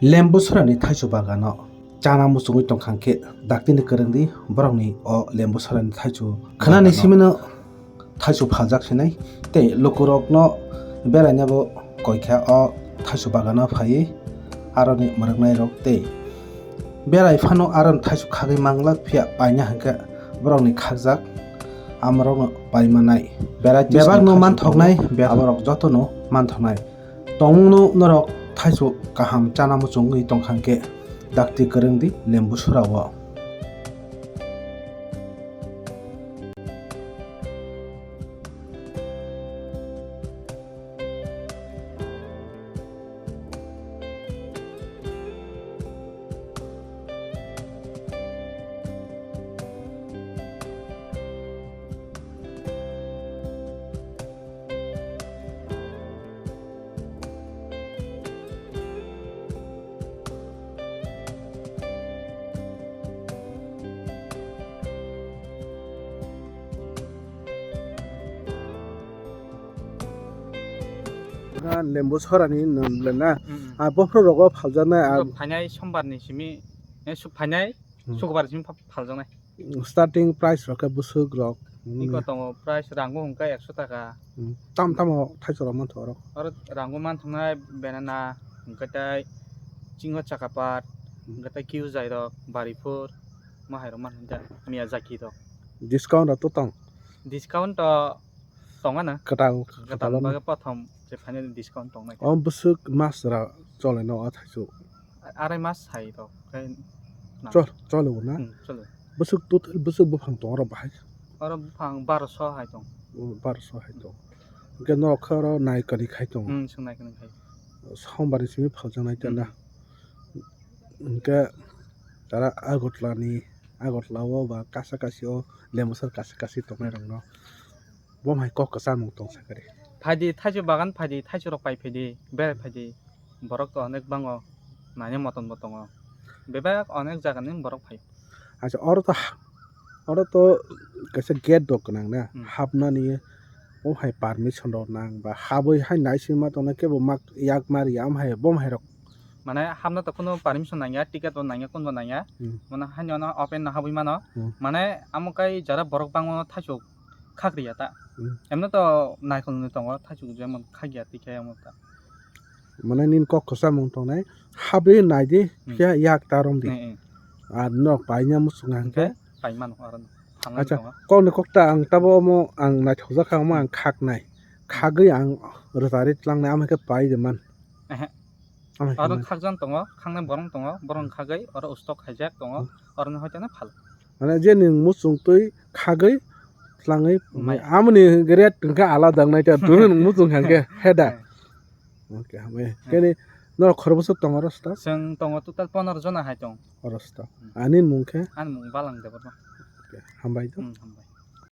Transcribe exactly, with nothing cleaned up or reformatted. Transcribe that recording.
Lembu sorani thaichu bagano chana muchungwi tongkha khe daktini kwrwngdi borokni o lembu sorani thaichu khwnani bagano simino thaichu phaljak sinai. Tei lukurokno berainabo koikha o thaichu bagano phaiwi aroni mwrwknairok tei berai phano aroni thaichu khagwi manglak, phiya paina hwnkhe borokni khakjak amorokno paimanai. Berai bebakno manthoknai, be-, aborok jotono manthoknai. Tongmungno norok thaichu kaham chana muchungwi tongkha khe dakti kwrwngdi lembu sorao. Lembu sorani nwng le na. Mm, mm. Ah, bophro rogo phaljaknai, ah. Phainai sombar ni simi, eh, suk phainai, hmm, sukbar simi pha-, phaljaknai. Starting price rok khe bwswk rok? Iko tongo price rango hwnkhe ekso taka. Hmm. Tam tamo thaichwrok manthogo oro? Oro rango manthoknai banana hwnkhe tai chingo chakapat, hmm, hwnkhe tai kiujai rok, baripur, mahairok manthokjak, Miyazaki rok. Discount rok to tong? Discount to tongana. Kwtal, kwtal kwtal bagwi prothom je phainai discount tongnai. O bwswk mas ra chole no o thaichuk? Arai mas hai rok khe nang. Chol, chole bo na? Hmm, chole. Bwswk total bwswk buphang tong oro bahai? Oro buphang baroso hai tong. O, baroso hai tong. Hwnkhe norok khe oro nai kwrwi khai tong. Hmm, swng nai kwrwi khai. Sombar ni simi phaljaknai ta na? Hmm. Hwnkhe tara Agartala ni, Agartala o ba kasa kasi o lembu sor kasi kasi tongnai rok no. Bo hai kok kwchangmung tong sakari. Phaidi thaichu bagan phaidi, thaichu rok pai phaidi, berai phaidi. Borok to onek bango, nani moton bo tongo. Bebak onek jaga ni borok phai. Acha, oro to ha-, oro to kaisa gate rok gwnang na, hmm, hapnani o hai permission rok nang ba habwi hai nai sima tongna kebo mak yak mari am hai bom hai rok. Mane hapna to kunu permission nangya, ticket bo nangya, kunbo nangya. Hmm. Mane haino no open no habwi mano. Hmm. Mane amo kai jara borok bango thaichuk khakriya ta. Hmm. Emno to naikolni tongo, thaichuk jemon khakya tikhe amo ta. Mane nini kok kwchamung tongnai, habwi naidi, hmm, phiya yak ta romdi. Hmm, hmm. Ar nok paina muchung hwnkhe? Hwnkhe pai mano aro no. Acha, kokni kokta ang tabo omo ang naithokjak kha, omo ang khaknai. Khagwi ang rwchari tlangnai, amo khe pai de man. Ehe. Aro khakjan tongo, khangnai borong tongo, borong khagwi oro ustok khaijak tongo, oro no hoiteno phal. Mane je nwng muchung twi khagwi tlangwi amoni rate hwnkhe alada wngnai ta, dunu nwng muchung hwnkhe heda. Oke, hambai. Keni norok khorokbwswk tongo oro sta? Chwng tongo total pondro jona hai tong. Oro sta. Ani mung khe? Ani mung Balang Debbarma. Oke, hambai do. Hmm, hambai.